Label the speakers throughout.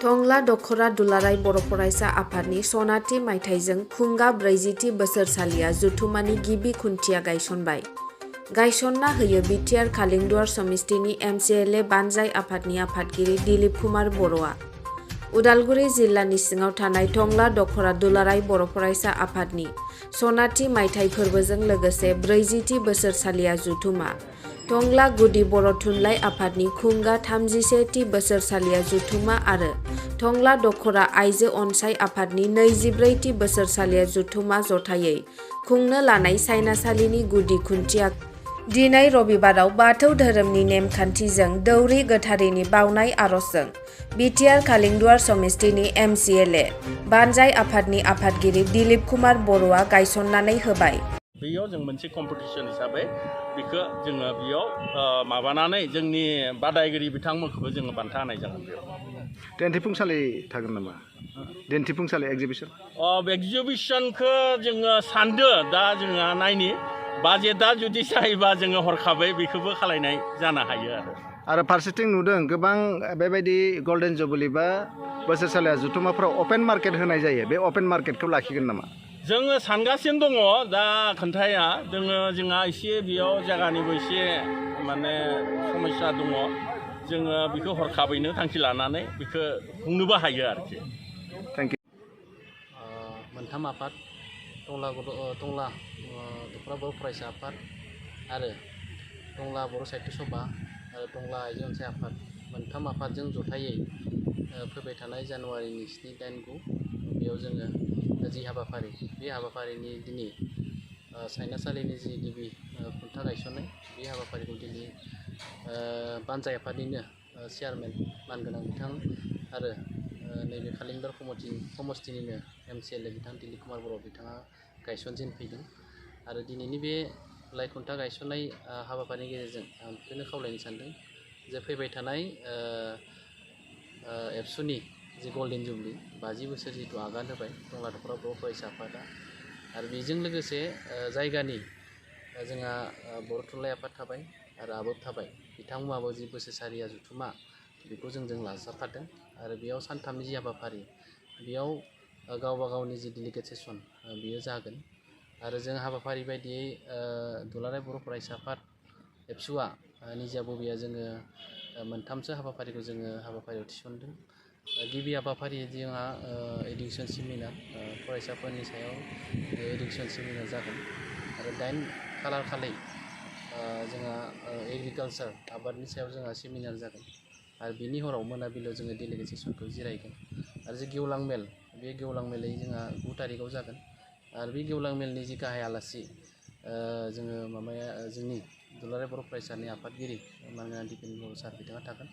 Speaker 1: टंला दखरा दुलाराय बर' फरायसा आफादनि सनाथि मायथाइजों खुंगा 40थि बोसोरसालिया जथुमानि गिबि खुन्थिया गायसनबाय। गायसन्ना होयो बिटिआर खालिंदुवार समिस्तिनि एमसिएलए बानजाय आफादनि आफादगिरि दिलीप कुमार बर'आ। उदालगुरि जिल्लानि सिङाव थानाय टंला दखरा दुलाराय बर' फरायसा आफादनि सनाथि मायथाइ फोरबोजों लोगोसे 40थि बोसोरसालिया जथुमा, टंला गुदि बर' थुनलाइ आफादनि खुंगा 31थि बोसोरसालिया जथुमा आरो टंला दखरा आइजो अनसाय आफादनि 24थि बोसोरसालिया जथुमा जथायै खुंनो लानाय सायनासालिनि गुदि खुन्थिया दिनै रबिबाराव बाथौ धोरोमनि नेमखान्थिजों दौरि गोथारैनि बावनाय आरजजों बिटिआर खालिंदुवार समिस्तिनि एमसिएलए बानजाय आफादनि आफादगिरि दिलीप कुमार बर'आ गायसन्नानै होबाय।
Speaker 2: बेयाव जों मोनसे कम्पिटिशन हिसाबै बेखौ जोङो बेयाव माबानानै जोंनि बादायगिरि बिथांमोनखौबो जोङो बान्था होनाय जागोन। बेयाव
Speaker 3: दिन्थिफुंसालि थागोन नामा? दिन्थिफुंसालि एक्जिबिसन?
Speaker 2: एक्जिबिसनखौ जोङो सानदो दा जोङो नायनि बाजेटआ जुदि जायोबा जोङो हरखाबै बेखौबो खालायनाय जानो हायो
Speaker 3: आरो फारसेथिं नुदों गोबां बेबायदि गल्डेन जुबुलि बा बोसोरसालिया जथुमाफ्राव अपेन मार्केट होनाय जायो। बे अपेन मार्केटखौ लाखिगोन नामा?
Speaker 2: जोङो सानगासिनो दङ दा खोन्थाया जोंहा एसे बेयाव जायगानिबो एसे माने समस्या दङ। जोङो बेखौ हरखाबैनो थांखि लानानै बेखौ खुंनोबो हायो आरोखि।
Speaker 3: Thank you.
Speaker 4: मोनथाम आफाद टंला दखरा बर' फरायसा आफाद आरो टंला बर' साहित्य सभा आरो टंला आइजो अनसाय आफाद मोनथाम आफादजों जथायै फैबाय थानाय जानुवारिनि 7, 8, 9 बेयाव जोङो जि हाबाफारि बे हाबाफारिनि दिनै सायनासालिनि जि गिबि खुन्था गायसननाय बे हाबाफारिखौ दिनै बानजाय आफादनिनो चेयारमेन मानगोनां बिथां आरो नैबे खालिंदुवार समस्तिनिनो एमसिएलए बिथां दिलीप कुमार बर' बिथाङा गायसनजेनफैदों आरो दिनैनि बे लाइ खुन्था गायसननाय हाबाफारिनि गेजेरजों आं बेखौनो खावलायनो सानदों जे फैबाय थानाय एबसुनि जि गल्डेन जुबलि 50 बोसोर जिथु आगान होबाय टंला दखरा बर' फरायसा आफादा आरो बेजों लोगोसे जायगानि जोंहा बर' थुनलाइ आफाद थाबाय आरो आबोब थाबाय बिथांमोनाबो जि बोसोरसालिया जथुमा बेखौ जों लाजाफादों आरो बेयाव सानथामनि जि हाबाफारि बेयाव गावबा गावनि जि डेलिगेट सेसन बेयो जागोन आरो जों हाबाफारि बायदियै दुलाराय बर' फरायसा आफाद एबसुआ निजा बबेया जोङो मोनथामसो हाबाफारिखौ जोङो हाबाफारियाव थिसनदों। गिबि हाबाफारि जोंहा इडुकेसन सेमिनार फरायसाफोरनि सायाव इडुकेसन सेमिनार जागोन आरो 9 खालार खालि जोंहा एग्रिकालचार आबादनि सायाव जोंहा सेमिनार जागोन आरो बिनि हराव मोनाबिलियाव जोङो डेलिगेट सेसनखौ जिरायगोन आरो जे गेवलां मेल बे गेवलां मेलै जोंहा 9 थारिखआव जागोन आरो बे गेवलां मेलनि जि गाहाय आलासि जोङो जोंनि दुलाराय बर' फरायसानि आफादगिरि मानगोनां दिपेन बर' सार बिथाङा थागोन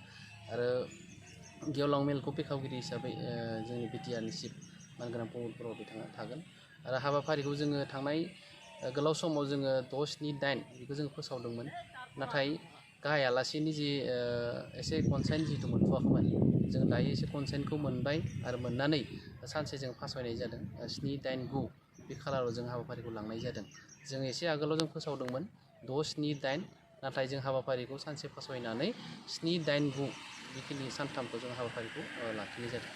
Speaker 4: आरो गेवलां मेलखौ बेखेवगिरि हिसाबै जोंनि बिटिआरनि चिफ मानगोनां प्रमद बर' बिथाङा थागोन आरो हाबाफारिखौ जोङो थांनाय गोलाव समाव जोङो 6, 7, 8 बेखौ जोङो फोसावदोंमोन नाथाय गाहाय आलासिनि जि एसे कनसेन्ट जिहेतु मोनथ'वाखैमोन जों दायो एसे कनसेन्टखौ मोनबाय आरो मोननानै सानसे जों फासायनाय जादों 7, 8, 9 बे खालाराव जों हाबाफारिखौ लांनाय जादों। जों एसे आगोलाव जों फोसावदोंमोन 6, 7, 8 नाथाय जों हाबाफारिखौ सानसे फासायनानै 7, 8, 9 बेखिनि सानथामखौ जों हाबाफारिखौ लाखिनाय जादों।